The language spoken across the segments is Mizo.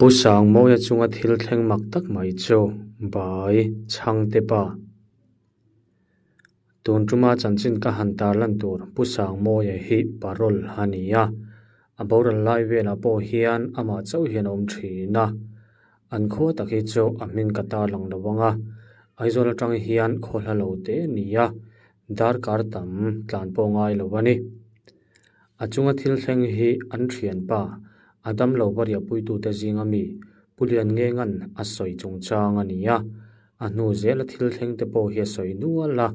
Pu Sangmawia chunga thil thleng mak tak mai chu Bai Chhangte pa. Tun tuma chanchin ka han tarlan tur Pu Sangmawia hi parole a ni a, a boral lai velah pawh hian amah chauh hian a awm thin a. An khua tak hi chu a hming ka tarlang lo ang a, Aizawl atang hian khaw hla lo te a ni a, darkar tam tlan pawh ngai lo a ni. A chunga thil thleng hi an thianpa, a damlo va riahpuitute zinga mi Pu Lianngenga'n a sawi chungchang a ni a, a hnu zela thil thleng te pawh hi a sawi nual a,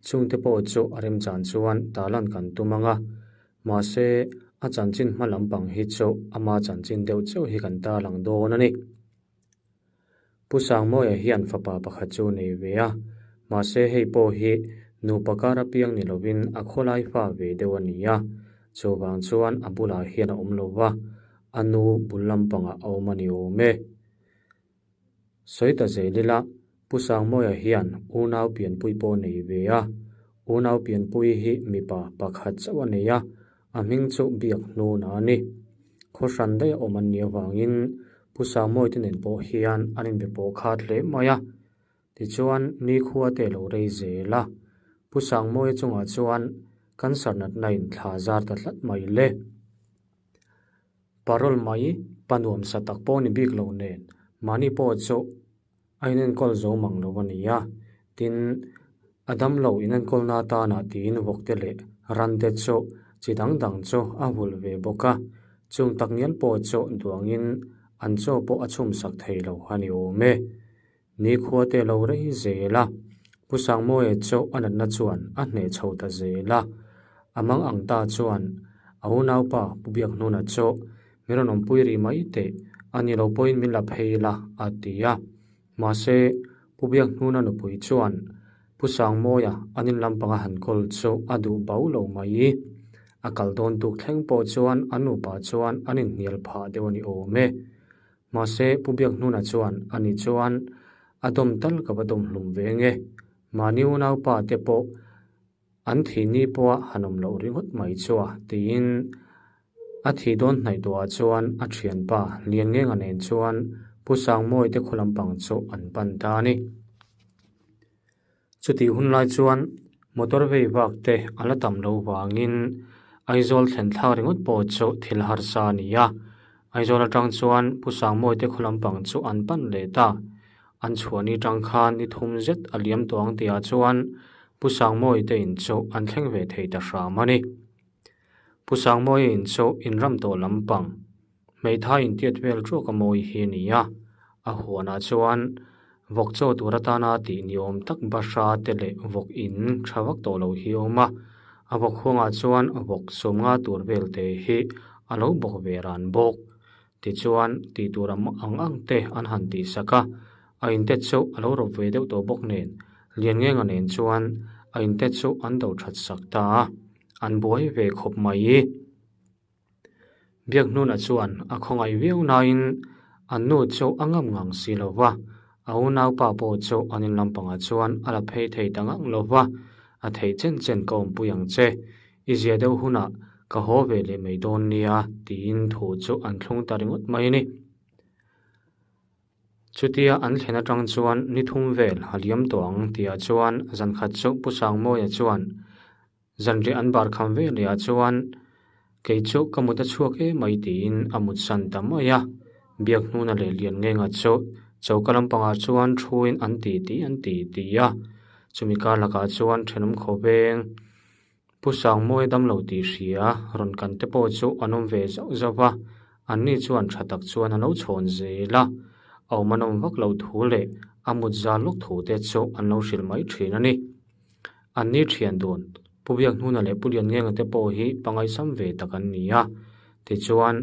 chungte pawh chu a remchan chuan tarlan kan tum ang a, mahse a chanchin hma lampang hi chu ama chanchin deuh chauh hi kan tarlang dawn a ni. Pu Sangmawia hian fapa pakhat chu nei ve a, mahse hei pawh hi nupa kar apiang ni lovin a khawlai fa ve deuh a ni a, chuvang chuan a bulah hian a awm lo va, a nu bul lampangah a awm a ni awm e. Sawi ta zel ila, Pu Sangmawia hian unau pianpui pawh nei ve a, unau pianpui hi mipa pakhat chauh a nei a, A hming chu biak hnuna a ni. Khaw hran daih a awm an nih avangin Pu Sangmawii te nen pawh hian an inbe pawh khat hle mai a. Tichuan, nikhua te lo rei zel a. Pu Sangmawia chungah chuan cancer natna in thla zar ta tlat mai le. Parole mai pa nuamsa tak pawh ni bik lo nen mahni pawh chu A inenkawl zo mang lo a ni a, tin, a damlo inenkawlna atana tiin vawkte leh rante chu chi dang dang chu a vulh ve bawk a, chung tak ngial pawh chu duangin an chaw pawh a chhumsak thei lo a ni awm e. Nikhuate lo rei zel a, Pu Sangmawia chu a natna chuan a hneh chho ta zel a, a mang ang ta chuan a unaupa Pu Biakhnuna chu Min rawn awmpui rih mai teh, a ni lo pawhin min la phei la, a ti a. Mahse, Pu Biakhnuna nupui chuan Pu Sangmawia an in lampanga han kawl chu a duh bau lo mai. A kal dawn tuk thleng pawh chuan a nupa chuan an inhnial phah deuh a ni awm e. Mahse, Pu Biakhnuna chuan a ni chuan a dawm tal ka va dawm hlum ve nge. Mahni unaupa te pawh An thih ni pawha han awm loh ringawt mai chu a, tiin a thih dawn hnaih tawhah chuan a thianpa Lianngenga nen chuan Pu Sangmawii te khaw lampang chu an pan ta a ni. Chutih hun lai chuan motor vei vak te a la tam lo vangin Aizawl thlen thlak ringawt pawh chu thil harsa a ni a. Aizawl atang chuan Pu Sangmawii te khaw lampang chu an pan leh ta. An chhuahni tang khan ni thum zet a liam tawh ang tihah chuan Pu Sangmawii te in chu an thleng ve thei ta hram a ni. Pu Sangmawii in chu inram tawh lampang, hmeithai intiat vel ṭuak a mawi hi a ni a, a huanah chuan vawk chaw tur atana tih ni awm tak bahra te leh vawk in tha vak tawh lo hi a awm a, a vawk huangah chuan vawk sawmnga tur vel te hi a lo bawk ve ran bawk. Tichuan, tih tur ang ang te an han tih sak a, a inte chu a lo rawp ve deuh tawh bawk nen, Lianngenga nen chuan a inte chu an do that sak ta a, an buai ve khawp mai. Biakhnuna chuan a khawngaih viau nain an nu chu a ngam ngang si lo va, a unaupa pawh chu an in lampangah chuan a la phei thei ta ngang lo va, a theih chen chen ka awmpui ang che, I zia deuh hunah ka haw ve leh mai dawn nia tiin thu chu an thlung ta ringawt mai a ni. Chutia an thlen atang chuan ni thum vel a liam tawh ang tihah chuan zankhat chu Pu Sangmawia chuan zanriah an bar kham ve lehah chuan kei chu ka mut a chhuak em mai tiin a mutsan ta mai a. Biakhnuna leh Lianngenga chu choka lampangah chuan thuin an ti ti an ti ti a. Chumi kar lakah chuan thenawm khawveng Pu Sangmawia damlo tih hria rawn kan te pawh chu an awm ve zauh zauh va, anni chuan tha tak chuan an lo chhawn zel a, a awm an awm vak loh thu leh a mut zal lawk thu te chu an lo hrilh mai thin a ni. Anni thian dun, Pu Biakhnuna leh Pu Lianngenga te pawh hi pangaihsam ve tak an ni a, tichuan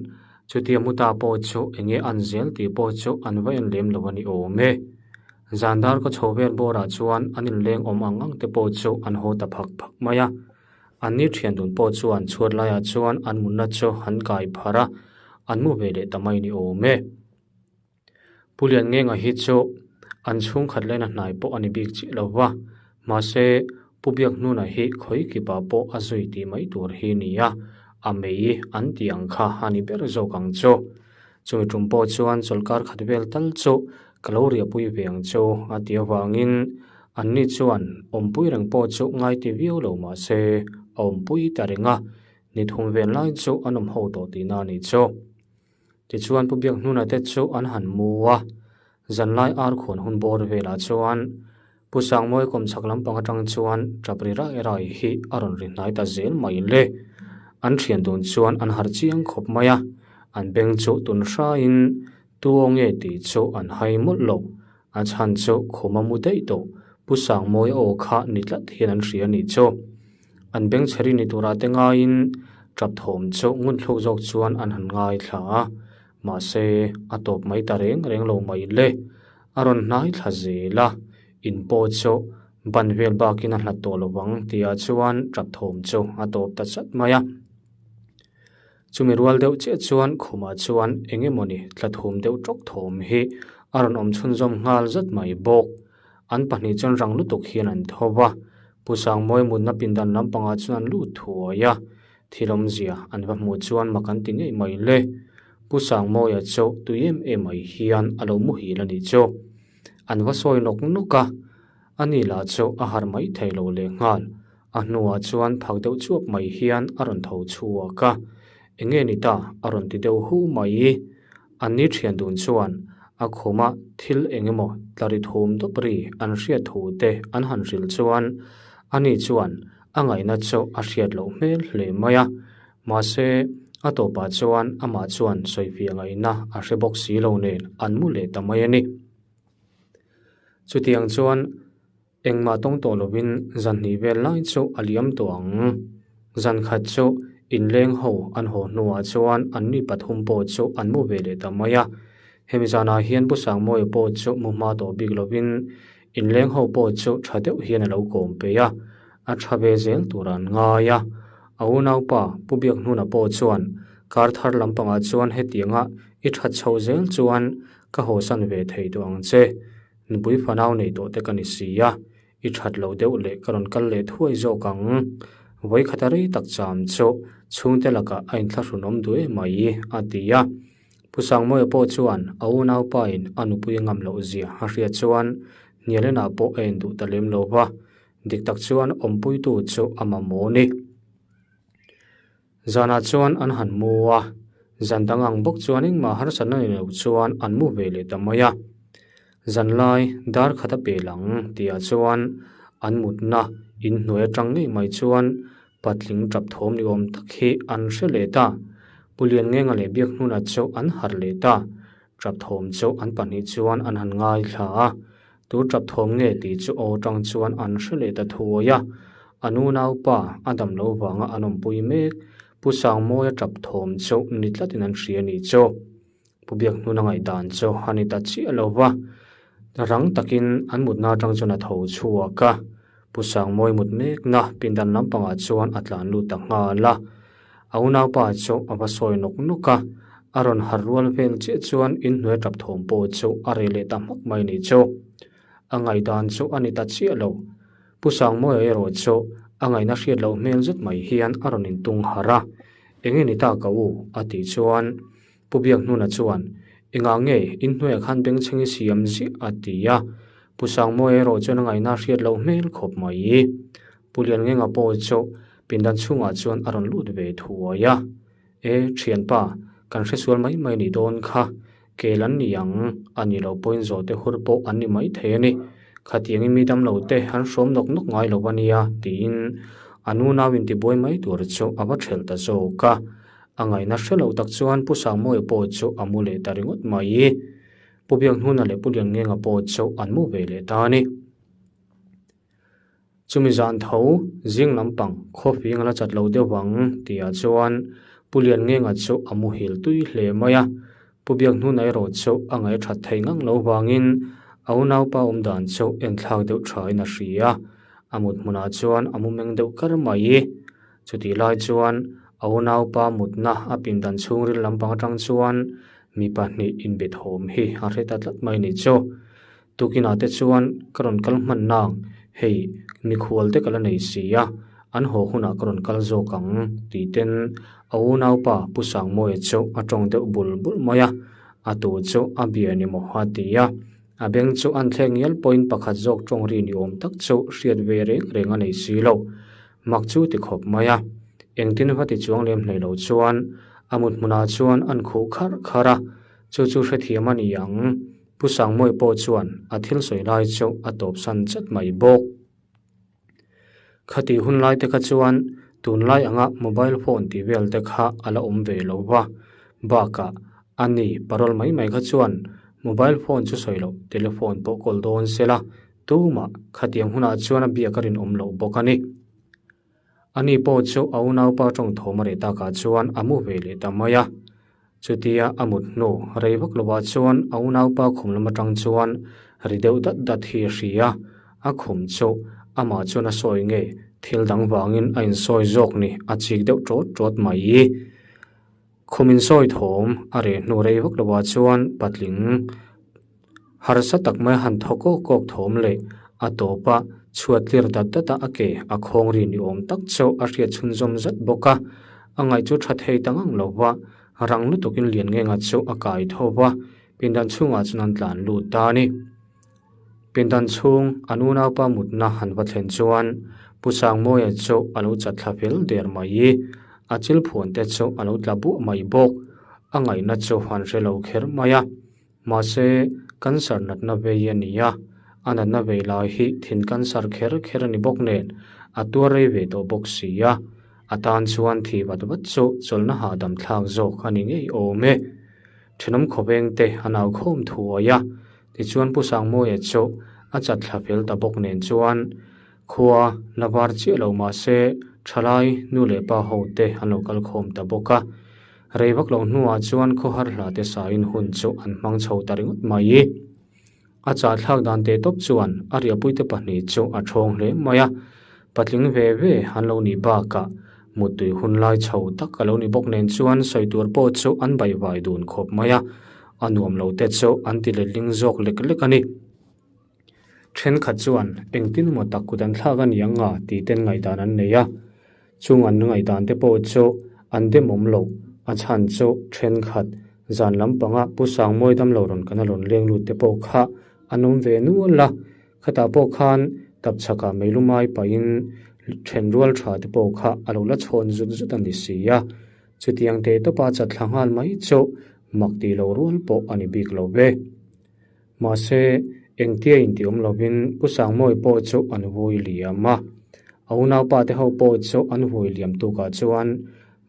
chutia muta pawh chu enge an zel tih pawh chu an va en lem lo a ni awm e. Zan dar ka chho vel bawrah chuan an inleng awm ang ang te pawh chu an haw ta phak phak mai a. An ni thian dun pawh chuan chhuat laiah chuan an munna chu an kai pharh a, an mu ve leh ta mai ni awm e. Pu Lianngenga hi chu an chhungkhat lena hnai pawh a ni bik chiah lo va, mahse Pu Biakhnuna hi khawi kipah pawh a zui tih mai tur hi ni a, a mei an tih ang kha a ni ber zawk ang chu. Chumi tum pawh chuan chawlhkar khat vel tal chu ka lo riahpui ve ang chu a ti avangin anni chuan awmpui reng pawh chu ngai ti viau lo mah se a awmpui ta reng a, ni thum vel lai chu an awm ho tawh tihna a nih chu. Tichuan Pu Biakhnuna te chu an han mu a, zanlai ar khuan hun bawr velah chuan Pu Sangmawi kawmchhak lampang atang chuan tap ri rai rai hi a rawn ri hnai ta zel mai le. An thian dun chuan an harh chiang khawp mai a, an beng chu tun hraiin tu aw nge tih chu an hai mawlh lo. A chhan chu khum a mu daih tawh Pu Sangmawi aw kha ni tlat hian an hria nih chu. An beng chhe ri ni turah te ngaiin tap thawm chu ngun thluk zawk chuan an han ngaithla a, mahse a tawp mai ta reng reng lo mai le. A rawn hnai thla zel a, in pawh chu ban vel bakin a hlat tawh lo vang tihah chuan tap thawm chu a tawp ta chat mai a. Chumi rual deuh chiah chuan khumah chuan eng emawni tla thum deuh tawk thawm hi a rawn awm chhunzawm nghal zat mai bawk. An pahnih chuan rang lutuk hian an tho va, Pu Sangmawi mutna pindan lampangah chuan an lut thuai a, thil awmzia an va hmuh chuan mak an ti ngei mai le. Pu Sangmawia chu tui em em mai hian a lo muhil a nih chu. An va sawi nawk nawk a, ani lah chu a harh mai thei lo lehnghal. A hnuah chuan phak deuh chuap mai hian a rawn tho chhuak a, Eng nge ni ta? a rawn ti deuh hu mai. Anni thian dun chuan a khuma thil eng emaw tla ri thum dawp ri an hriat thu te an han hrilh chuan ani chuan a ngaihna chu a hriat loh hmel hle mai a. Mahse, a tawpah chuan amah chuan sawifiah ngaihna a hre bawk si lo nen an mu leh ta mai a ni. Chutiang chuan. Engmah tawng tawh lovin zan hnih vel lai chu a liam tawh ang. Zan khat chu inleng ho an haw hnuah chuan an ni pathum pawh chu an mu ve leh ta mai a. Hemi zanah hian Pu Sangmawia pawh chu mu hma tawh bik lovin inleng ho pawh chu tha deuh hian a lo kawm peih a, a tha ve zel tur an ngai a. A unaupa Pu Biakhnuna pawh chuan kar thar lampangah chuan hetianga i that chho zel chuan ka hawsan ve thei tawh ang che. Nupui fanau nei tawh te ka ni si a, i that lo deuh leh ka rawn kal leh thuai zawk ang. Vawikhata rei tak cham chu chhungte lakah a inthlahrunawm duh em mai, a ti a. Pu Sangmawia pawh chuan a unaupain a nupui a ngam loh zia a hriat chuan Hnialenah pawh a induh ta lem lo va, dik tak chuan awmpuitu chu a mamawh a ni. Zanah chuan an han mu a, zan dang ang bawk chuan engmah harsatna nei lo chuan an mu ve leh ta mai a. Zan lai dar khat a pel ang tihah chuan an mutna inhnuai atang ngei mai chuan patling tap thawm ni awm tak hi an hre leh ta. Pu Lianngenga leh Biakhnuna chu an harh leh ta. Tap thawm chu an pahnih chuan an han ngaithla a, Tu tap thawm nge tih chu aw tang chuan an hre leh ta thuai a, a nunaupa a dam lo vanga an awmpui mek Pu Sangmawia tap thawm chu ni tlatin an hria nih chu. Pu Biakhnuna ngaihdan chu a ni ta chiah lo va, rang takin an mutna atang chuan a tho chhuak a, Pu Sangmawi mut mekna pindan lampangah chuan a tlan lut ta nghal a. A unaupa chu a va sawi nawk nawk a, a rawn harh rual vel chiah chuan inhnuai tap thawm pawh chu a reh leh ta hmak mai nih chu. A ngaihdan chu a ni ta chiah lo. Pu Sangmawia erawh chu a ngaihna hriat loh hmel zet mai hian a rawn intung harh a, Enge ni ta ka u? a tih chuan Pu Biakhnuna chuan, Engah nge inhnuaiah khan bengchheng i siam ziah? a ti a. Pu Sangmawia erawh chuan a ngaihna hriat loh hmel khawp mai. Pu Lianngenga pawh chu pindan chhungah chuan a rawn lut ve thuai a. E, thianpa, kan hresual mai mai nih dawn kha. Kel an ni ang, a ni lo pawhin zawhte hur pawh an ni mai thei a ni. Khatiangin mi damlo te an hrawm nawk nawk ngai lo a nia, tiin a nunau intibuai mai tur chu a va thelh ta zawk a. A ngaihna hre lo tak chuan Pu Sangmawia pawh chu a mu leh ta ringawt mai. Pu Biakhnuna leh Pu Lianngenga pawh chu an mu ve leh ta a ni. Chumi zan tho zing lampang khawfing a la chat lo deuh vang tihah chuan Pu Lianngenga chu a muhil tui hle mai a. Pu Biakhnuna erawh chu a ngaih that thei ngang lo vangin a unaupa awm dan chu enthlak deuh thain a hria. A mut hmunah chuan a mu meng deuh kar mai. Chutih lai chuan a unaupa mutna a pindan chhungril lampang atang chuan mi pahnih inbe thawm hi a hre ta tlat mai ni chu. Tukinah te chuan ka rawn kal hman nang, hei mikhual te ka la nei si a, an haw hunah ka rawn kal zawk ang tih ten a unaupa Pu Sangmawia chu a tawng deuh bul bul mai a. A tu chu a bia ni maw a ti a. A beng chu an thlek ngial pawhin pakhat zawk tawng ri ni awm tak chu hriat ve reng reng a nei si lo. Mak chu ti khawp mai a. Engtin va ti chuang lem hlei lo chuan a mut hmunah chuan an khuh kharh kharh a, chu chu hrethiam a ni ang. Pu Sangmawia pawh chuan a thil sawi lai chu a tawpsan chat mai bawk. Khatih hun lai te kha chuan tunlai anga mobile phone tih vel te kha a la awm ve lo va, bakah a ni parole mai mai kha chuan mobile phone chu sawi loh telephone pawh kawl dawn se la, tumah khatiang hunah chuan a biak a rinawm loh bawk a ni. Ani pawh chu a unaupa tawng thawm a reh takah chuan a mu ve leh ta mai a. Chutia a mut hnu rei vak lovah chuan a unaupa khum lam atang chuan ri deuh dat dat hi a hria a, a khum chu amah chuan a sawi nge thil dang vangin a insawi zawk ni a chik deuh tawt tawt mai. Khum insawi thawm a reh hnu rei vak lovah chuan patling Harsa tak mai han thaw kawk kawk thawm leh a tawp a, chhuat tlir dat dat a a ke a khawng ri ni awm tak chu a hriat chhunzawm zat bawk a. A ngaih chu tha thei ta ngang lo va, rang lutukin Lianngenga chu a kai tho va, pindan chhungah chuan an tlan lut ta a ni. Pindan chhung an unaupa mutna han va thlen chuan Pu Sangmawia chu a lo chat thla fel der mai. A chil phuan te chu a lo tla buah mai bawk. A ngaihna chu han hre lo kher mai a. Mahse, cancer natna vei a ni a, a natna vei lai hi thin cancer kher kher a ni bawk nen, a tuar rei ve tawh bawk si a, a tan chuan thi vat vat chu chawlhna hahdam thlak zawk a ni ngei awm e. Thenawm khawveng te a nau khawm thuai a, tichuan Pu Sangmawia chu a chat thla fel ta bawk nen chuan khua la var chiah lo mahse thalai nu leh pa ho te an lo kal khawm ta bawk a. Rei vak lo hnuah chuan khawhar hla te sain hun chu an hmang chho ta ringawt mai. A chahthlak dan teh tawp chuan a riahpuite pahnih chu a thawng hle mai a, patling ve ve an lo nih bakah muttui hun lai chho tak a lo ni bawk nen chuan sawi tur pawh chu an baihvai dun khawp mai a, a nuam lo te chu an ti letling zawk lek lek a ni. Thenkhat chuan engtin emaw tak kut an thlak a ni ang a tih ten ngaihdan an nei a, chung an ngaihdan te pawh chu an demawm loh a chhan chu thenkhat zan lampanga Pu Sangmawi damlo rawn kan a rawn leng lut te pawh kha an awm ve nual a, khatah pawh khan tapchhakah meilumai pahin then rual tha te pawh kha a lo la chhawn zut zut a ni si a, chutiang teh tawpa chatthla nghal mai chu mak tih lo rual pawh a ni bik lo ve. Mahse, engtia intih awm lovin Pu Sangmawi pawh chu an vui liam a. A unaupa te ho pawh chu an vui liam tukah chuan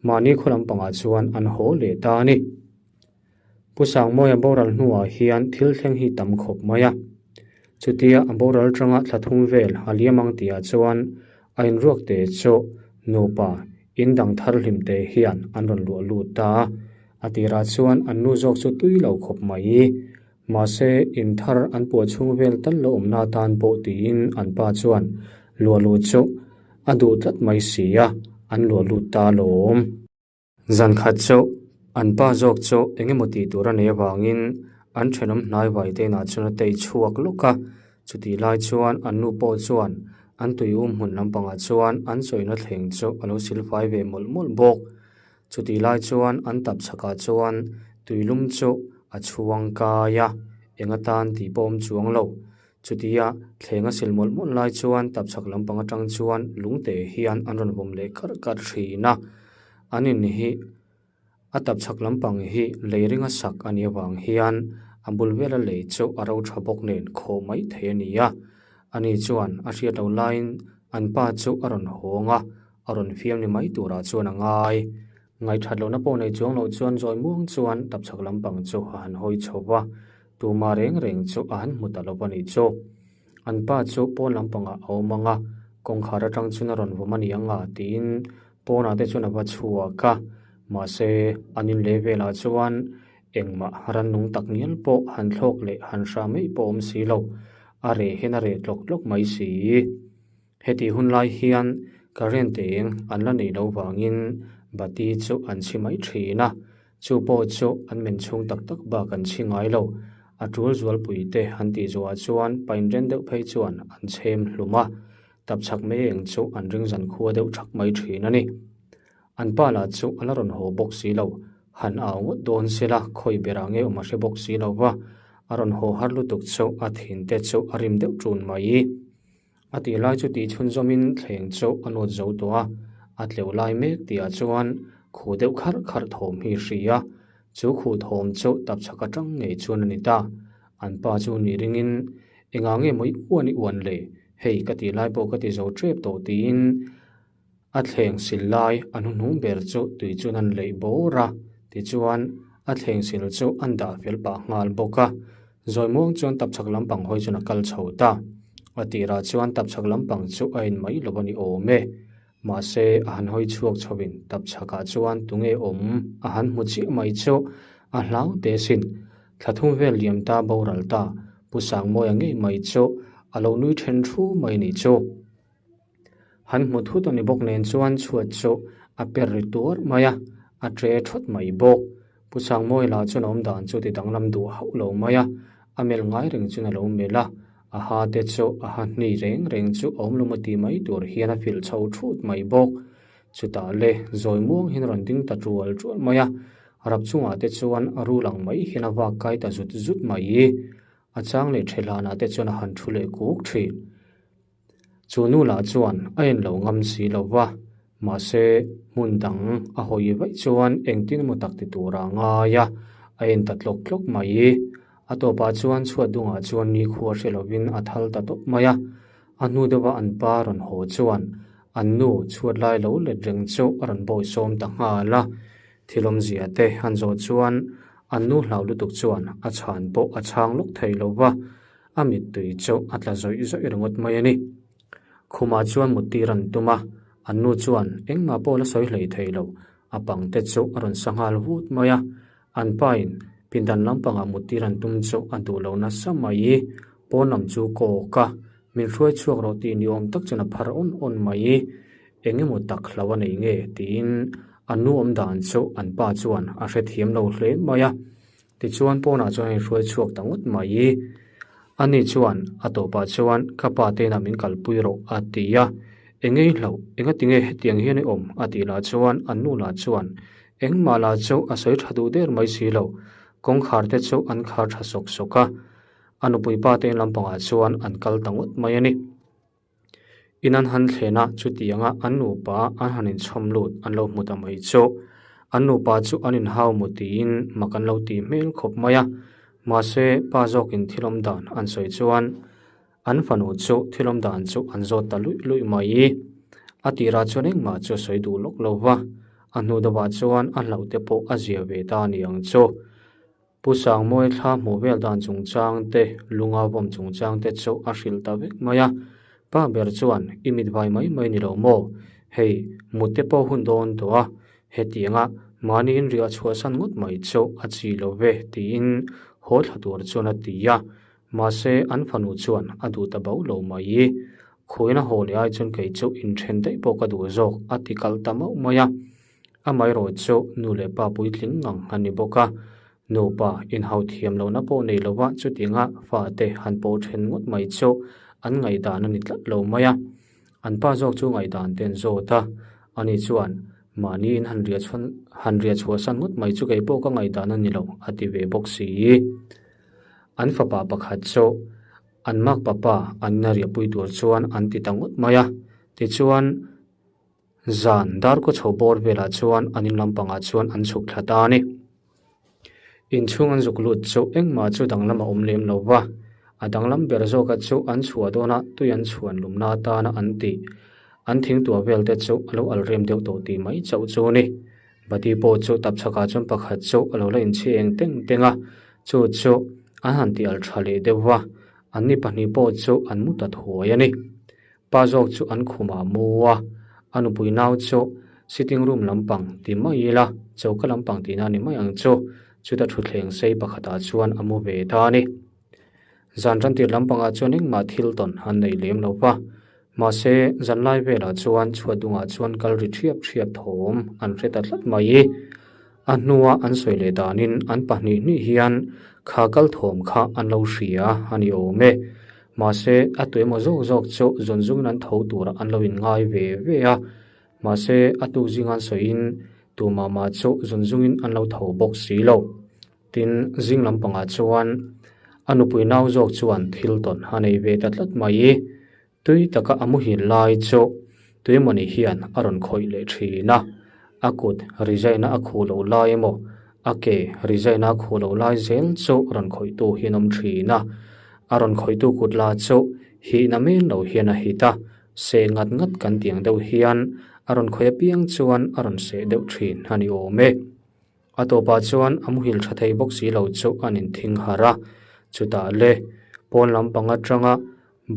mahni khaw lampangah chuan an haw leh ta a ni. Pu Sangmawia boral hnuah hian thil thleng hi tam khawp mai a. Chutia a boral tanga thla thum vel a liam ang tihah chuan a inruak te chu nupa in dang thar hlim te hian an rawn luah lut ta a. A tirah chuan an nu zawk chu tui lo khawp mai. Mahse, in thar an puah chhung vel tal lo awmna atan pawh tiin an pa chuan luah lut chu a duh tlat mai si a, an luah lut ta alawm. Zan khat chu an pa zawk chu eng emaw tih tur a nei avangin an thenawm hnai vai te inah chuan a tei chhuak lawk a, chutih lai chuan an nu pawh chuan an tui um hmun lampangah chuan an chawina thleng chu a lo silfai ve mawlh mawlh bawk. Chutih lai chuan an tap chhakah chuan tuilum chu a chhuang kai a, eng atan tih pawh awm chuang lo. Chutia thleng a sil mawlh mawlh lai chuan tap chhak lampang atang chuan lungte hian an rawn vawm leh karh karh thin a. An in hi a tap chhak lampang hi lei ringa sak a nih avang hian a bul vela lei chu a ro tha bawk nen khawh mai thei a ni a. Ani chuan a hriat loh laiin an pa chu a rawn hawng a. A rawn fiam ni mai turah chuan a ngai. Ngaithat lohna pawh nei chuang loh chuan zawi muang chuan tapchhak lampang chu a han hawi chho va, tuma reng reng chu a han hmu ta lo a nih chu. An pa chu pawn lampangah a awm ang a, kawngkhar atang chuan a rawn vawm a ni ang a tiin pawnah te chuan a va chhuak a, mahse an inleh velah chuan engmah rannung tak ngial pawh han thlawk leh han hra mai pawh awm si lo, a reh hian a reh tlawk tlawk mai si. Hetih hun lai hian current eng an la neih loh vangin bati chu an chhi mai thin a, chu pawh chu an men chhung tak tak bak an chhi ngai lo. A tul zualpui te an tih zuah chuan pain ren deuh phei chuan an chhem hlum a, tapchhak mai eng chu an ring zan khua deuh thak mai thin a ni. An pa lah chu a la rawn haw bawk si lo. Han au ngawt dawn sela khawi berah nge awm a hre bawk si lo va, a rawn haw har lutuk chu a thin te chu a rim deuh ṭun mai. A tih lai chu tih chhunzawmin thleng chu a nawt zo tawh a, a tleuh lai mek tihah chuan khuh deuh kharh kharh thawm hi hria. Chu khuh thawm chu tapchhak atang ngei chuan a ni ta. An pa chu nih ringin, Engah nge maw i uan i uan le? Hei ka tih lai pawh ka ti zo ṭep tawh tiin a thleng sil lai a hnuhnung ber chu tui chuan an leih bawr a, tichuan a thleng sil chu an dah fel pah nghal bawk a. Zawi muang chuan tapchhak lampang hawi chuan a kal chho ta. A tirah chuan tapchhak lampang chu a en mai lo a ni awm e. Mahse a han hawi chhuak chhovin tapchhakah chuan tunge awm a han hmu chiah mai chu a hlau teh sin. Thla thum vel liam ta boral ta Pu Sangmawia ngei mai chu a lo nui then thu mai ni chu. Han hmu thut a ni bawk nen chuan chhuat chu a per ri tuar mai a, a tre thawt mai bawk. Pu Sangmawia lah chuan a awm dan chu ti danglam duh hauh lo mai a, a melh ngai reng chuan a lo melh a, a ha te chu a ha hni reng reng chu a awm lo maw tih mai tur hian a filh chho thut mai bawk. Chutah le zawi muang hian a rawn ding ta tual tual mai a, rap chungah te chuan a rul ang mai hian a vak kai ta zut zut mai. A chang leh ṭhehlanah te chuan a han thu leh kuk ṭhin. Chu nu lah chuan a en lo ngam si lo va, mahse hmun dang a hawi vaih chuan engtin emaw tak ti tur a ngai a, a en ta tlawk tlawk mai. A tawpah chuan chhuat dungah chuan nikhua hre lovin a thal ta tawp mai a, a hnu deuha an pa rawn haw chuan an nu chhuat lai lo let reng chu a rawn bawi sawm ta nghal a. Thil awmzia te han zawh chuan an nu hlau lutuk chuan a chhan pawh a chhang lawk thei lo va. A mittui chu a tla zawih zawih ringawt mai a ni. Khumah chuan muttir an tum a, an nu chuan engmah pawh la sawi hlei thei lo, a pang te chu a rawn sa nghal vut mai a. An pain pindan lampangah muttir an tum chu a duh lo nasa mai. Pawn lam chu kawk a, min hruai chhuak rawh tih ni awm tak chuan a phar awn awn mai. Eng emaw tak hlo a nei nge tiin an nu awm dan chu an pa chuan a hrethiam lo hle mai a. Tichuan pawnah chuan a inhruai chhuak ta ngawt mai. Ani chuan a tawpah chuan ka pa te inah min kalpui rawh a ti a. Eng ngei hlauh, engati nge hetiang hian i awm a tih lah chuan an nu lah chuan engmah lah chu a sawi tha duh der mai si lo. Kawngkhar te chu an khar tha sawk sawk a. A nupui pa te in lampangah chuan an kal ta ngawt mai a ni. In an han thlen a, chutianga an nupa an han inchhawm lut an lo hmu ta mai chu. An nupa chu an inhau mu tiin mak an lo tih hmel khawp mai a, mahse pa zawkin thil awm dan an sawi chuan an fanu chu thil awm dan chu an zawt ta luih luih mai. A tirah chuan engmah chu a sawi duh lawk lo va, a hnu deuhah chuan a hlauh te pawh a zia ve ta a ni ang chu. Pu Sangmawi thla hmuh vel dan chungchang te, lunga vawm chungchang te chu a hrilh ta vek mai a. Pa ber chuan, I mit vai mai mai ni lo maw? Hei, mut te pawh hun dawn tawh a, hetianga mahniin riah chhuahsan ngawt mai chu a chi lo ve, tiin haw thla tur chuan a ti a. Mahse, an fanu chuan a duh ta bauh lo mai. Khuaina haw leh ai chuan kei chu inthen daih pawh ka duh zawk, a ti kalh ta mauh mai a. Amaherawh chu nu leh pa puitling ngang an ni bawk a, nupa inhau thiam lohna pawh nei lova chutianga fate han pawh then ngawt mai chu an ngaihdan a ni tlat lo mai a. An pa zawk chu ngaihdan te an zawt a, ani chuan mahniin han riah chhuan han riah chhuahsan ngawt mai chu kei pawh ka ngaihdan a ni lo a ti ve bawk si. An fapa pakhat chu an makpapa an ina riahpui tur chuan an ti ta ngawt mai a, tichuan, Zan darkaw chho bawr velah chuan an in lampangah chuan an chhuk thla ta a ni. Inchhung an zuk lut chu engmah chu danglam a awm lem lo va, a danglam ber zawka chu an chhuah dawna tui an chhuan lumna atana an tih an thingtuah vel te chu a lo al rem deuh tawh tih mai chauh chu a ni. Bati pawh chu tapchhakah chuan pakhat chu a lo la inchhi eng teng teng a, chu chu an han tih al tha leh deuh va, anni pahnih pawh chu an mu ta thuai a ni. Pa zawk chu an khumah mu a, a nupui nau chu sitting room lampang ti mai ila choka lampang tihna a ni mai ang chu, chuta thutthleng sei pakhatah chuan a mu ve ta a ni. Zan tantir lampangah chuan engmah thil tawn an nei lem lo va, mahse zanlai velah chuan chhuat dungah chuan kal ri thiap thiap thawm an hre ta tlat mai. A hnua an sawi leh danin an pahnih hnih hian kha kal thawm kha an lo hria a ni awm e. Mahse, a tuemaw zawk zawk chu zawn zungin an tho turah an lo inngai ve ve a. Mahse, a tuk zinga an sawiin Tumah mah chu zun zungin an lo tho bawk si lo. Tin, zing lampangah chuan a nupui nau zawk chuan thil tawn a nei ve ta tlat mai. Tui taka a muhil lai chu tuemawni hian a rawn khawih leh thin a, a kut rizaina a khuh loh lai emaw a ke rizaina a khuh loh lai zel chu rawn khawihtu hi an awm thin a. A rawn khawihtu kut la chu hihna men lo hian a hit a, seh ngat ngat kan tih ang deuh hian a rawn khawih apiang chuan a rawn seh deuh thin a ni awm e. A tawpah chuan a muhil tha thei bawk si lo chu an inthing harh a, chutah le pawn lampang atanga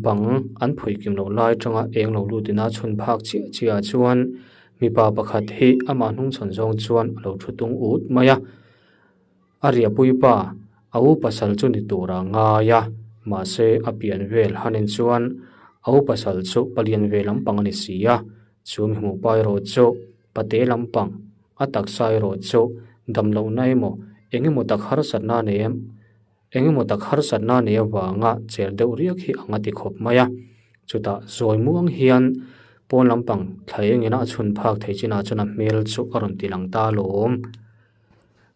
bang an phuih kim loh lai atanga eng lo lut ina chhun phak chiah chiah ah chuan mipa pakhat hi amah hnungchhawn zawng chuan a lo thu tung ut mai a. A riahpui pa a u pasal chu ni tur a ngai a, mahse a pian vel hanin chuan a u pasal chu palian ve lampang a ni si a, chu mi hmuh pa erawh chu pate lampang a taksa erawh chu dam lohna emaw eng emaw tak harsatna nei em eng emaw tak harsatna nei avanga cher deuh riak hi ang a ti khawp mai a, chutah zawi muang hian pawn lampang thla eng ina a chhun phak thei chinah chuan a hmel chu a rawn ti lang ta alawm.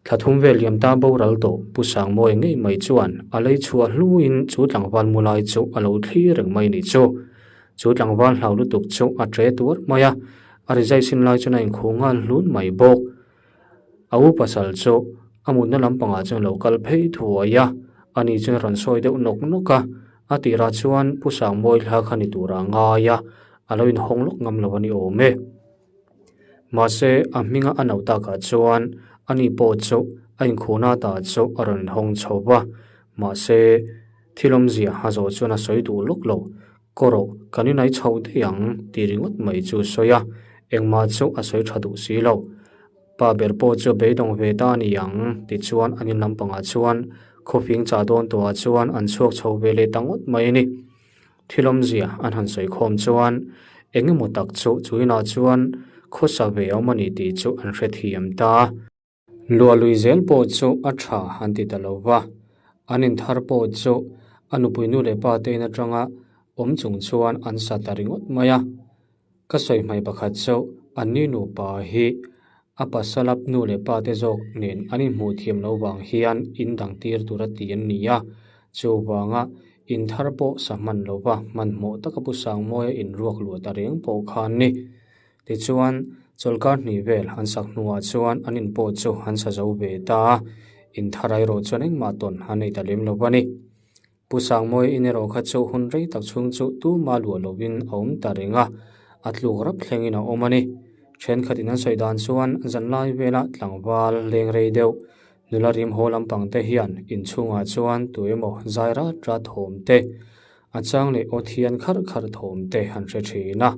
Thla thum vel liam ta boral tawh Pu Sangmawia ngei mai chuan a lei chhuah hluin chu tlangval mu lai chu a lo thlir reng mai ni chu. Chu tlangval hlau lutuk chu a tre tuar mai a, a rizai sin lai chuan a inkhuh nghal hlun mai bawk. A u pasal chu a mutna lampangah chuan a lo kal phei thuai a, ani chuan a rawn sawi deuh nawk nawk a, a tirah chuan Pu Sangmawia hla kha ni turah a ngai a, a lo inhawng lawk ngam lo a ni awm e. Mahse, a hminga a no takah chuan ani pawh chu a inkhuhna ta chu a rawn inhawng chho va. Mahse, thil awmzia a zawh chuan a sawi duh lawk lo. Kaw rawh, kan inai chho daih ang tih ringawt mai chu a sawi a, engmah chu a sawi tha duh si lo. Pa ber pawh chu beidawng ve ta a ni ang tichuan an in lampangah chuan khawfing chah dawn tawhah chuan an chhuak chho ve leh ta ngawt mai a ni. Thil awmzia an han sawi khawm chuan eng emaw tak chu chu inah chuan khawsa ve awm a ni tih chu an hrethiam ta. Luah lui zel pawh chu a tha an ti ta lo va, an inthar pawh chu a nupui nu leh pa te in atanga awm chung chuan an sa ta ringawt mai a. Ka sawi hmai pakhat chu an ni nupa hi a pasal a nu leh pa te zawk nen an inhmuh thiam loh vang hian in dang tir tur a ti an ni a, chuvanga in thar pawh sa hman lo va hmanhmawh taka Pu Sangmawia in ruak luah ta reng pawh kha an ni. Tichuan, chawlhkar hnih vel an sak hnuah chuan an in pawh chu an sa zo ve ta a, in thar erawh chuan engmah tawn an nei ta lem lo a ni. Pu Sangmawia in erawh kha chu hun rei tak chhung chu tuma luah lovin a awm ta reng a, a tluk rap thlengin a awm a ni. Thenkhatin an sawi dan chuan zanlai vela tlangval leng rei deuh nula rim haw lampang te hian inchhungah chuan tu emaw zai rat rat thawm te, a chang leh aw thian kharh kharh thawm te an hre thin a.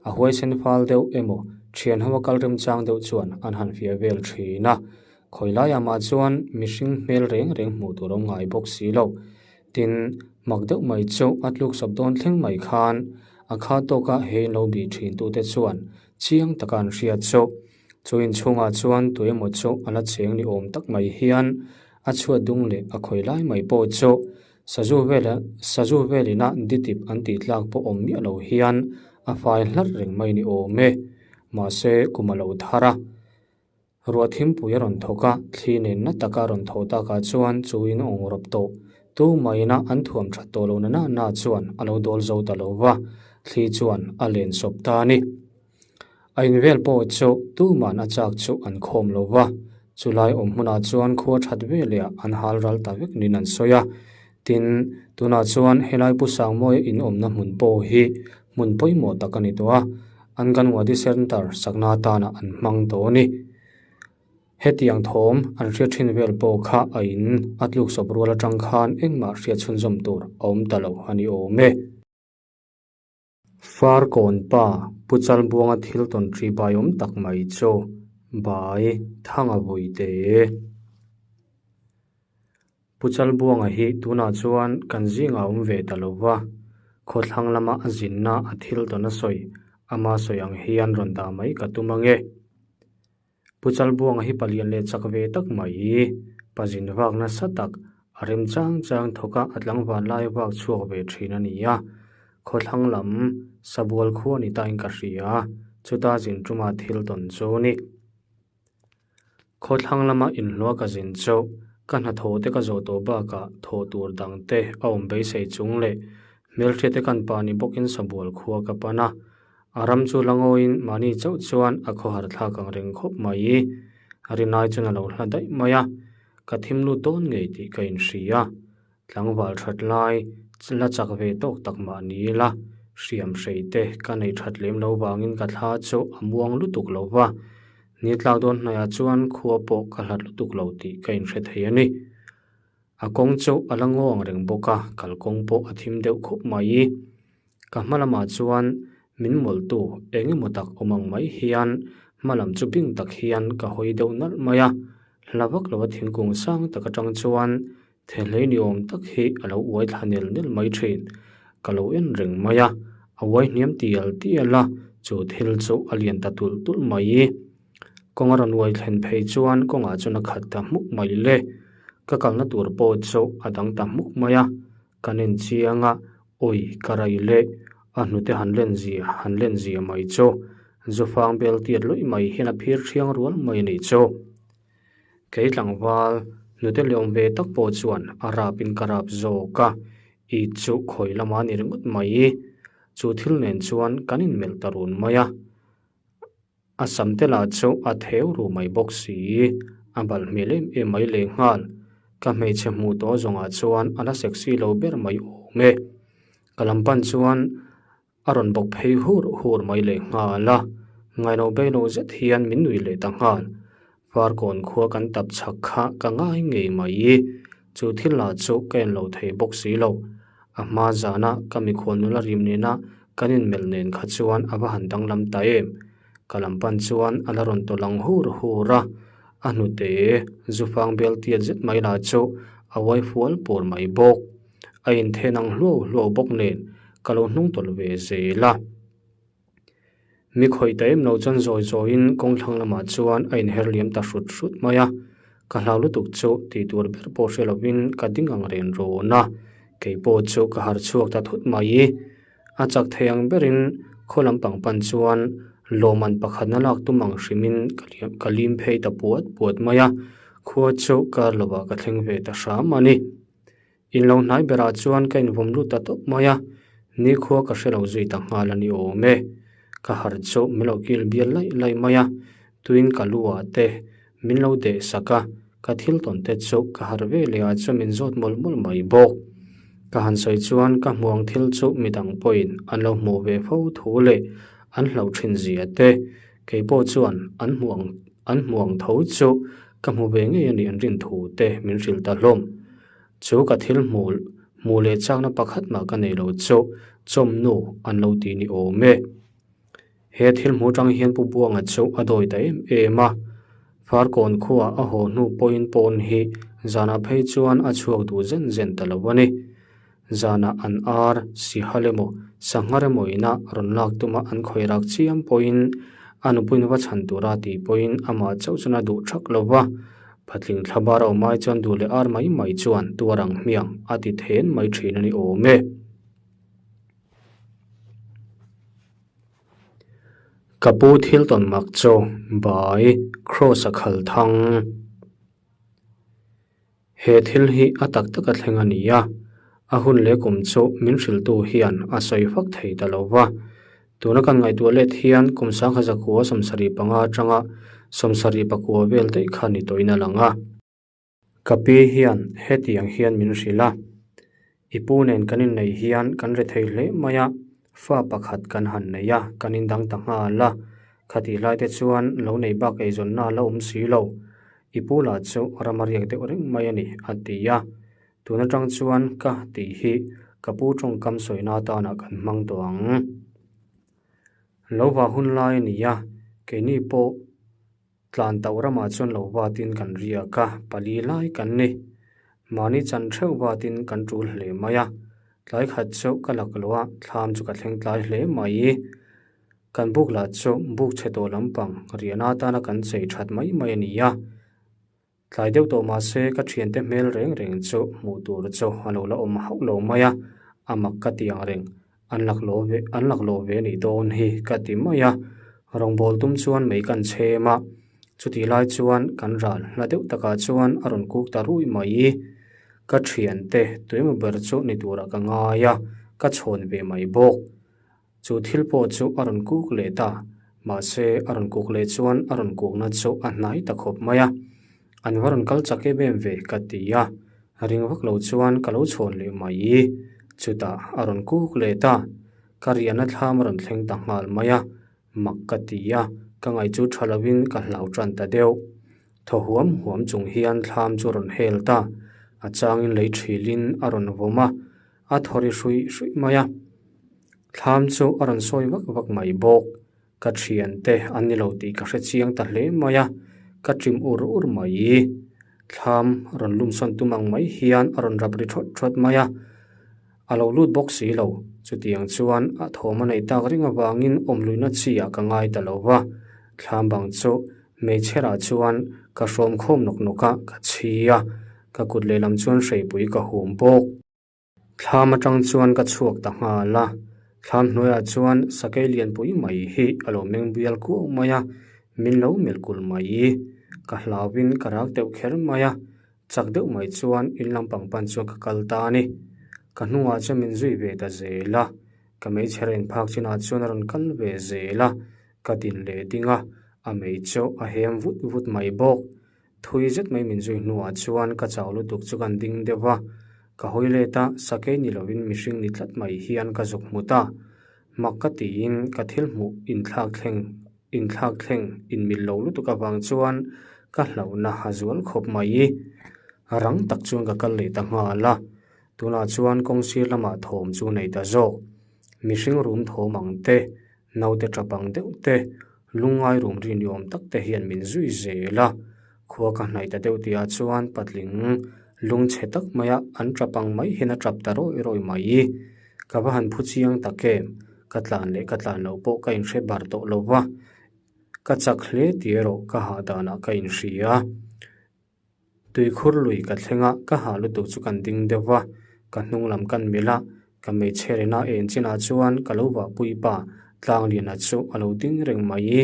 A huaisen fal deuh emaw thian ho a kal remchang deuh chuan an han fiah vel thin a. Khawi laiah mah chuan mihring hmel reng reng hmuh tur awm ngai bawk si lo. Tin, mak deuh mai chu a tluk sawp dawn thleng mai khan a kha tawka he in lo bih thin tute chuan chiang taka an hriat chu. Chu inchhungah chuan tu emaw chu a la cheng ni awm tak mai hian a chhuat dung leh a khawi lai mai pawh chu sazu vela sazu velina ditip an tih tlak pawh awm miah lo hian a fai hlarh reng mai ni awm e. Mahse, kum a lo thar a. Ruah thimpui a rawn thawk a, thli nen na taka a rawn tho takah chuan chu in awng rawp tawh. Tu maina an thuam that tawh lo na na na chuan a lo dawl zo ta lo va, thli chuan a len sawp ta a ni. A in vel pawh chu tuman a chak chu an khawm lo va, chulai awm hmunah chuan khua that veleh ah an hal ral ta vek niin an sawi a. Tin, tunah chuan helai Pu Sangmawia in awmna hmun pawh hi hmun pawimawh tak a ni tawh a, Anganwadi Centre sakna atana an hmang tawh a ni. Hetiang thawm an hriat thin vel pawh kha a in a tluk sawp rual atang khan engmah hriat chhunzawm tur a awm ta lo a ni awm e. Farkawn pa Pu Chalbuanga thil tawn ṭi bai awm tak mai chu bai thanga vui te. Pu Chalbuanga hi tunah chuan kan zingah a awm ve ta lo va, khawthlang lama a zinna a thil tawn a sawi, ama sawi ang hian rawn dah mai ka tum ange. Pu Chalbuanga hi palian leh chak ve tak mai, pa zin vak nasa tak, a rem chang chang thawk a a tlangval lai vak chhuak ve thin a ni a. Khawthlang lam Sabual khua ni tain ka hria, chuta zin tuma thil tawn chu ni. Khawthlang lama inhlua ka zin chu ka hnathawh te ka zawh tawh bakah thawh tur dang te a awm beisei chung leh hmelhriat te kan pa ni bawkin Sabual khua ka pan a. A ram chu la ngawiin mahni chauh chuan a khawhar thlak ang reng khawp mai. Rinai chuan a lo hla daih mai a, ka thim lut dawn ngei tih ka inhria. Tlangval that lai la chak ve tawk tak mah ni ila, hriam hrei te ka nei that lem lo vangin ka thla chu a muang lutuk lo va, ni tlak dawn hnaiah chuan khua pawh ka hlat lutuk lo tih ka inhre thei a ni. A kawng chu a la ngaw ang reng bawk a, kalkawng pawh a thim deuh khawp mai. Ka hma lamah chuan min mawlhtu eng emaw tak awm ang mai hian hma lam chu bing tak hian ka hawi deuh nalh mai a, hla vak lova thingkung sang tak atang chuan thehlei ni awm tak hi a lo uai thla nel nel mai thin. Ka lo en reng mai a, a uai hniam tial tial a, chu thil chu a lian ta tulh tulh mai. Kawng a rawn uai thlen phei chuan kawngah chuan a khat ta hmuk mai le. Ka kalna tur pawh chu a dang ta hmuk mai a, Kan enchiang a, awi ka rai leh a hnute han len zia han len zia mai chu Zufang bel tiat luih mai hian a phir thiang rual mai a nih chu. Kei tlangval hnute leh awm ve tak pawh chuan a rap in ka rap zawk a, i chu khawi lama ni ringawt mai. Chu thil nen chuan kan inmelh ta run mai a. A sam te lah chu a theu ru mai bawk si, a balh hmel em em mai lehnghal. Ka hmeichhe hmuh tawh zawngah chuan a la sexy lo ber mai awm e. Ka lam pan chuan a rawn bawk phei hur hur mai lehnghal a, ngailo beilo zet hian min nui leh ta nghal. Farkawn khua kan tap chhak kha ka ngai ngei mai. Chu thil lah chu ka en lo thei bawk si lo. A hma zana ka mikhual nula rim nena kan inmelh nen kha chuan a va han danglam ta em. Ka lam pan chuan a la rawn tawlh ang hur hur a, a hnute zufang bel tiat zet mai lah chu a uai fual pur mai bawk. A inthen ang hluau hluau bawk nen ka lo hnung tawlh ve zel a. Mi khawih ta em lo chuan zawi zawiin kawng thlang lamah chuan a inher liam ta hrut hrut mai a, ka hlau lutuk chu tih tur ber pawh hre lovin ka ding ang ren rawn a, kei pawh chu ka harh chhuak ta thut mai. A chak thei ang berin khaw lampang pan chuan lawmman pakhatna lak tum ang hrimin ka lim phei ta puat puat mai a, khua chu kar lovah ka thleng ve ta hram a ni. In lo hnai berah chuan ka invawm lut ta tawp mai a, nikhua ka hre lo zui ta nghal a ni awm e. Ka harh chu min lo kil bial laih laih mai a, tuin ka lu ah te min lo deh sak a, ka thil tawn te chu ka harh ve leh ah chuan min zawt mawlh mawlh mai bawk. Ka han sawi chuan ka hmuang thil chu midang pawhin an lo hmuh ve fo thu leh an hlauh thin zia te, kei pawh chuan an hmuh an hmuang tho chu ka hmu ve ngei a nih an rin thu te min hrilh ta hlawm. Chu ka thil hmuh hmuh leh chakna pakhat mah ka nei lo chu chawmnu an lo ti ni awm e. He thil hmuh atang hian Pu Buanga chu a dawi ta em em a, Farkawn khuaah a haw hnu pawhin pawn hi zanah phei chuan a chhuak duh zen zen ta lo a ni. Zanah an ar, sihal emaw, sanghar emaw ina rawn lak tuma an khawih rak chiam pawhin a nupuiin va chhan tura tih pawhin amah chauh chuan a duh thak lo va, Patling thla bar a awm ai chuan duh leh ar mai mai chuan tuar ang hmiang a ti then mai thin a ni awm e. Ka pu thil tawn mak chu bai Kross a khal thang. He thil hi a tak tak a thleng a ni a, a hun leh kum chu min hrilhtu hian a sawi fak thei ta lo va. Tuna kan ngaihtuah let hian kum sangha zakua 75 atanga 79 vel daih kha ni tawhin a lang a. Ka pi hian hetiang hian min hrilh a, I pu nen kan inneih hian kan ri thei hle mai a, fa pakhat kan han nei a, kan indang ta nghal a. Khatih lai te chuan lo nei bak eizawnna a la awm si lo. I pu lah chu ram a riak deuh reng mai a ni, a ti a. Tun atang chuan ka tih hi ka pu tawngkam sawina atanah kan hmang tawh ang. Lo va hun lai a ni a, keini pawh tlan tauh ramah chuan lo vatin kan riak a, pali lai kan ni. Mahni chan theuh vatin kan tul hle mai a, tlai khat chu ka lak lo a, thlam chu ka thleng tlai hle mai. Kan buk lah chu buk chhe tawh lampang riahna atana kan chei that mai mai a ni a. Tlai deuh tawh mah se ka thiante hmel reng reng chu hmuh tur chu a lo la awm hauh lo mai a, a mak ka ti ang reng. An laklawh ve an laklawh ve nih dawn hi ka ti mai a, rawngbâwl tum chuan mei kan chhem a. Chutih lai chuan kan ral hla deuh takah chuan a rawn kuk ta rui mai. Ka thiante tuimaw ber chu ni turah ka ngai a, ka chhawn ve mai bawk. Chu thil pawh chu a rawn kuk leh ta. Mahse, a rawn kuk leh chuan a rawn kukna chu a hnai ta khawp mai a. An va rawn kal chak em em ve ka ti a, ring vak lo chuan ka lo chhawn leh mai. Chutah a rawn kuk leh ta. Ka riahna thlam a rawn thleng ta nghal mai a, mak ka ti a, ka ngaih chu tha lovin ka hlau tan ta deuh. Thaw huam huam chung hian thlam chu a rawn hel ta, a changin lei thilin a rawn vawm a, a thaw ri hruih hruih mai a. Thlam chu a rawn sawi vak vak mai bawk. Ka thiante an ni lo tih ka hre chiang ta hle mai a, ka ṭim ur ur mai. Thlam rawn lumsawn tum ang mai hian a rawn rap ri thawt thawt mai a, a lo lut bawk si lo. Chutiang chuan a thawm a neih tak ring avangin awmluihna chi ah ka ngai ta lo va, thlam bang chu hmeichherah chuan ka hrawm khawm nawk nawk a, ka chhi a, ka kut lehlam chuan hreipui ka hum bawk. Thlam atang chuan ka chhuak ta nghal a, thlam hnuaiah chuan sakei lianpui mai hi a lo meng bial kuau mai a, min lo melh kulh mai. Ka hlauhin ka rak deuh kher mai a, chak deuh mai chuan in lampang pan chuan ka kal ta a ni. Ka hnungah chuan min zui ve ta zel a, ka meichher en phak chinah chuan a rawn kal ve zel a, ka din leh ding a, a mei chu a hem vut vut mai bawk. Thui zet mai min zui hnuah chuan ka chau lutuk chu kan ding deuh va, ka hawi let a, sakei ni lovin mihring ni tlat mai hian ka zuk hmu ta. Mak ka tiin ka thil hmuh inthlak thleng inthlak thleng inmil lo lutuk avang chuan ka hlauhna a zual khawp mai. Rang tak chuan ka kal leh ta nghal a, tunah chuan kawng sir lamah thawm chu nei ta zawk. Mihring rum thawm ang te, Naute tap ang deuh te, lungngai rum ri ni awm tak te hian min zui zel a. Khua ka hnaih ta deuh tihah chuan patling lungchhe tak maia an tap ang mai hian a tap ta rawih rawih mai. Ka va han phu chiang tak em, ka tlan leh ka tlan loh pawh ka inhre bar tawh lo va, ka chak hle tih erawh ka hah danah ka inhria. Tuikhur lui ka thleng a, ka hah lutuk chu kan ding deuh va, ka hnung lam kan milh a, ka hmeichhe rena en chinah chuan ka lo vahpui pa Tlangliana chu a lo ding reng mai i,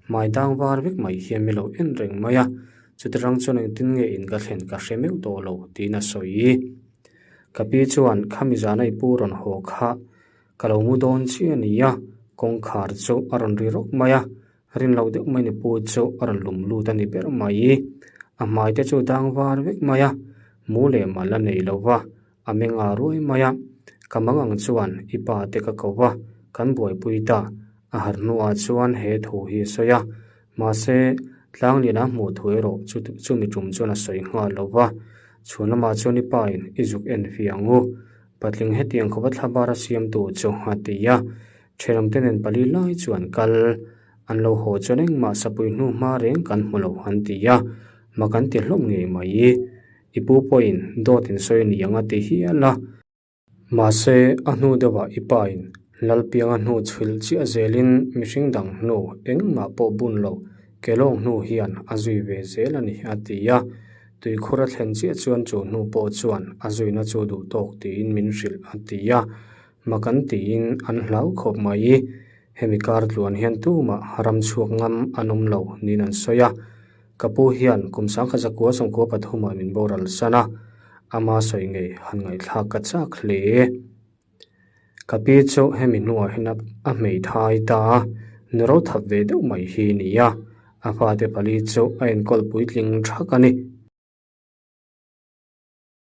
hmai dang var vek mai hian mi lo en reng mai a, chuti rang chuan engtin nge in ka thlen ka hre meuh tawh lo tiin a sawi i. Ka pi chuan khami zana i pu rawn haw kha ka lo mu dawn chiah a ni a, kawngkhar chu a rawn ri rawk mai a, Rin lo deuh mai ni pu chu a rawn lum lut a ni ber mai. A hmai te chu dang var vek mai a, mu leh mal a nei lo va, a meng a ruai mai a. Ka mang ang chuan i pa te ka ko va, kan buaipui ta. A harh hnuah chuan he thu hi a sawi a, mahse Tlangliana hmuh thu erawh chu chumi tum chuan a sawi nghal lo va. Chhun lamah chuan i pa in i zuk en fiang u, patling hetiang khawpa thlabar a siamtu chu a ti a. Ṭhenawmte nen pali lai chu an kal. An lo haw chuan engmah sapui hnu hma reng kan hmu lo an ti a, mak an ti hlawm ngei mai. I pu pawhin dawt in sawi a ni ang a ti hial a. Mahse, a hnu deuhah i pain Lalpianga hnu chhilh chiah zelin mihring dang hnu engmah pawh bun lo kelawng hnu hian a zui ve zel a ni a ti a. Tuikhur a thlen chiah chuan chu hnu pawh chuan a zuina chu duh tawk tiin min hrilh a ti a. Mak an tiin an hlau khawp mai. Hemi kar tluan hian tumah ram chhuak ngam an awm lo niin an sawi a. Ka pu hian kum sangkhat zakua sawmkua pathumah min boral san a, ama sawi ngei han ngaihthlak ka chak hle. Ka pi chu hemi hnuah hian a hmeithai ta a, nu ro that ve deuh mai hi a ni a. A fate pali chu a enkawl puitling thak a ni.